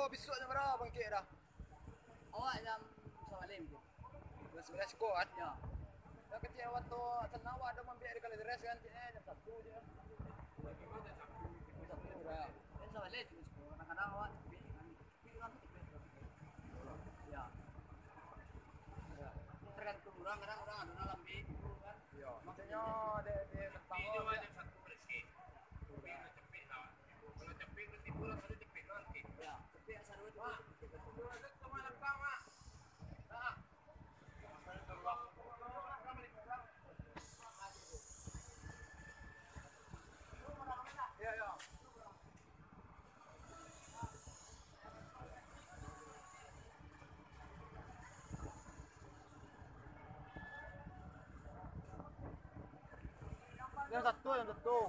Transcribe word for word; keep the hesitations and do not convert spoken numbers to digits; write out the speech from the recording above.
Bisuak jam bara bangkek dah? Awak jam sabaleh mungkin. Jam sabaleh siko kan? Yo. Dah kecek awak tu, senang awak ado maambiak di Kalideres kan, cek, eh, jam satu je. Jam satu dah. Jam sabaleh cuma siko. Kadang-kadang awak capek kan. Tapi urang tu capek. Yo. Yo. Tergantung urang, kadang urang ado nan lambek gitu kan. Yo. Maksudnyo, ado, ado. Tapi jam satu barisi. Tapi capek lah. Kalau capek, berarti pulang ada capek doang, Ki. Yo, capek asal dulu tu. Mak, dulu ada ke mana, Kak, Mak? Nah. Yo, yo. Jam satu, jam satu.